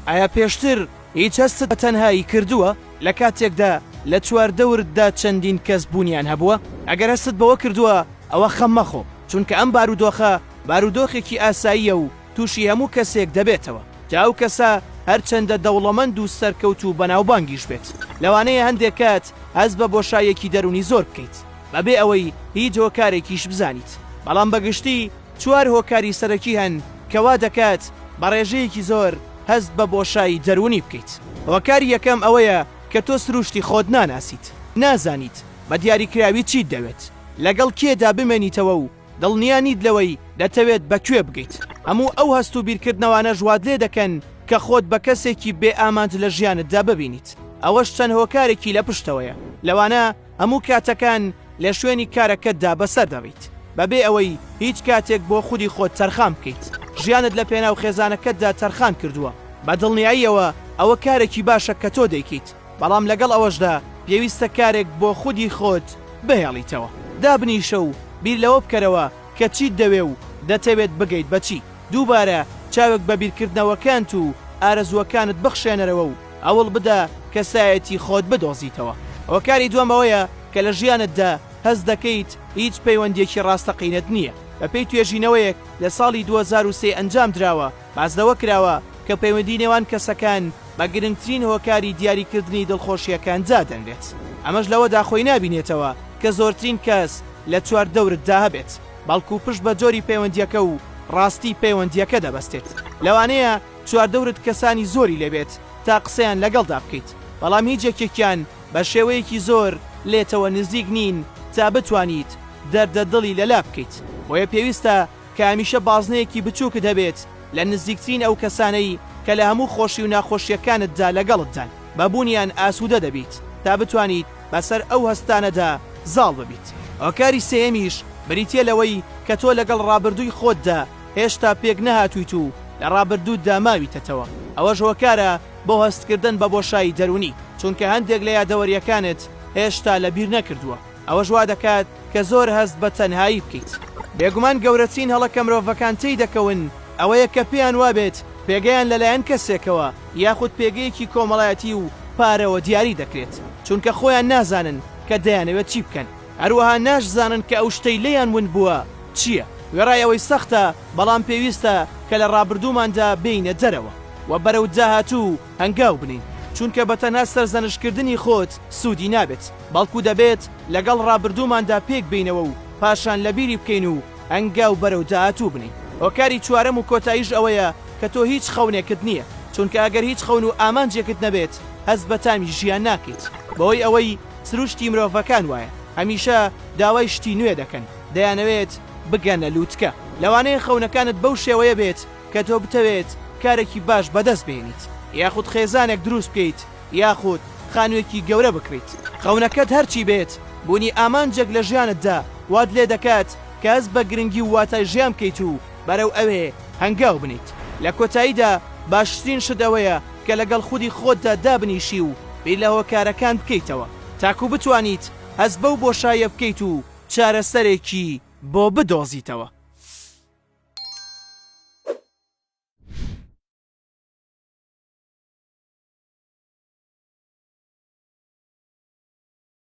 ئایا پێشتر هیچ هەستت بە تەنهایی کردووە لە کاتێکدا لە چواردەورتدا چەندین کەس بوونیان هەبووە؟ ئەگەر هەستت بەوە کردووە ئەوە خەم مەخۆ، چونکە ئەم بارودۆخە بارودۆخێکی ئاساییە و تووشی هەموو کەسێک دەبێتەوە، جا ئەو کەسە هەرچەندە دەوڵەمەند و سەرکەوتوو و بەناوبانگیش بێت. لەوانەیە هەندێک کات هەست بە بۆشاییەکی دەروونی زۆر بکەیت بەبێ ئەوەی هیچ هۆکارێکیش بزانیت، بەڵام بە گشتی چوار هۆکاری سەرەکی هەن کە وا دەکات بە ڕێژەیەکی زۆر هەست بە بۆشایی دەروونی بکەیت. هۆکاری یەکەم ئەوەیە کە تۆ سروشتی خۆت ناناسیت، نازانیت بە دیاریکراوی چیت دەوێت، لەگەڵ کێدا بمێنیتەوە و دڵنیا نیت لەوەی دەتەوێت بە کوێ بگەیت. هەموو ئەو هەست و بیرکردنەوانەش وات لێ دەکەن کە خۆت بە کەسێکی بێ ئامانج لە ژیانتدا ببینیت. ئەوەش چەند هۆکارێکی لە پشتەوەیە، لەوانە هەموو کاتەکان لە شوێنی کارەکەتدا بەسەر دەبەیت بەبێ ئەوەی هیچ کاتێک بۆ خودی خۆت تەرخان بکەیت، ژیانت لە پێناو خێزانەکەتدا تەرخان کردووە، بە دڵنیاییەوە ئەوە کارێکی باشە کە تۆ دەیکەیت، بەڵام لەگەڵ ئەوەشدا پێویستە کارێک بۆ خودی خۆت بهێڵیتەوە. دابنیشە و بیر لەوە بکەرەوە کە چیت دەوێ و دەتەوێت بگەیت بە چی. دووبارە چاوێک بە بیرکردنەوەکانت و ئارەزووەکانت بخشێنەرەوە و هەوڵ بدە کەسایەتی خۆت بدۆزیتەوە. هۆکاری دووەم ئەوەیە کە لە ژیانتدا هەست دەکەیت هیچ پەیوەندییەکی ڕاستەقینەت نییە. بەپێی توێژینەوەیەک لە ساڵی 2003 ئەنجام دراوە، باس لەوە کراوە کە پەیوەندی نێوان کەسەکان بە گرنگترین هۆکاری دیاریکردنی دڵخۆشییەکان دادەنرێت. ئەمەش لەوەدا خۆی نابینێتەوە کە زۆرترین کەس لە چواردەورتدا هەبێت، بەڵکو پشت بە جۆری پەیوەندییەکە و ڕاستی پەیوەندییەکە دەبەستێت. لەوانەیە چواردەورت کەسانی زۆری لێبێت تا قسەیان لەگەڵدا بکەیت، بەڵام هیچ یەکێکیان بە شێوەیەکی زۆر لێتەوە نزیک نین تا بتوانیت دەردە دڵی لەلا بکەیت، بۆیە پێویستە کە هەمیشە بازنەیەکی بچووکت هەبێت لە نزیکترین ئەو کەسانەی کە لە هەموو خۆشی و ناخۆشییەکانتدا لەگەڵتدان، بە بوونیان ئاسوودە دەبیت تا بتوانیت بەسەر ئەو هەستانەدا زاڵ ببیت. هۆکاری سێیەمیش بریتییە لەوەی کە تۆ لەگەڵ ڕابردووی خۆتدا هێشتا پێک نەهاتوویت و لە ڕابردووتدا ماویتەتەوە، ئەوەش هۆکارە بۆ هەستکردن بە بۆشایی دەروونی، چونکە هەندێک لە یادەوەرییەکانت هێشتا لەبیر نەکردووە، ئەوەش وا دەکات کە زۆر هەست بە تەنهایی بکەیت. بێگومان گەورەترین هەڵە کە مرۆڤەکان تێی دەکەون ئەوەیە کە پێیان وابێت پێگەیان لەلایەن کەسێکەوە یاخود پێگەیەکی کۆمەڵایەتی و پارەوە دیاری دەکرێت، چونکە خۆیان نازانن کە دەیانەوێت چی بکەن. هەروەها ناشزانن کە ئەو شتەی لێیان ون بووە چییە. وێڕای ئەوەی سەختە، بەڵام پێویستە کە لە ڕابردووماندا بێینە دەرەوە و بەرەو داهاتوو هەنگاو بنێین، چونکە بە تەنها سەرزەنشتکردنی خۆت سوودی نابێت، بەڵکو دەبێت لەگەڵ ڕابردووماندا پێک بێینەوە و پاشان لەبیری بکەین و هەنگاو بەرەو داهاتوو بنێین. هۆکاری چوارەم و کۆتاییش ئەوەیە کە تۆ هیچ خەونێکت نییە، چونکە ئەگەر هیچ خەون و ئامانجێکت نەبێت هەست بە تامی ژیان ناکەیت، بەهۆی ئەوەی سروشتی مرۆڤەکان وایە هەمیشە داوای شتی نوێ دەکەن، دەیانەوێت بگەنە لوتکە. لەوانەیە خەونەکانت بەو شێوەیە بێت کە تۆ بتەوێت کارێکی باش بەدەست بهێنیت، یاخود خێزانێک دروست بکەیت، یاخود خانوویەکی گەورە بکڕیت. خەونەکەت هەرچی بێت، بوونی ئامانجێک لە ژیانتدا وات لێدەکات کە هەست بە گرنگی و واتای ژیان بکەیت و بەرەو ئەوێ هەنگاو بنێیت. لە کۆتاییدا باشترین شت ئەوەیە کە لەگەڵ خودی خۆتدا دابنیشی و بیر لە هۆکارەکان بکەیتەوە تاکو بتوانیت هەست بەو بۆشاییە بکەیت و چارەسەرێکی بۆ بدۆزیتەوە.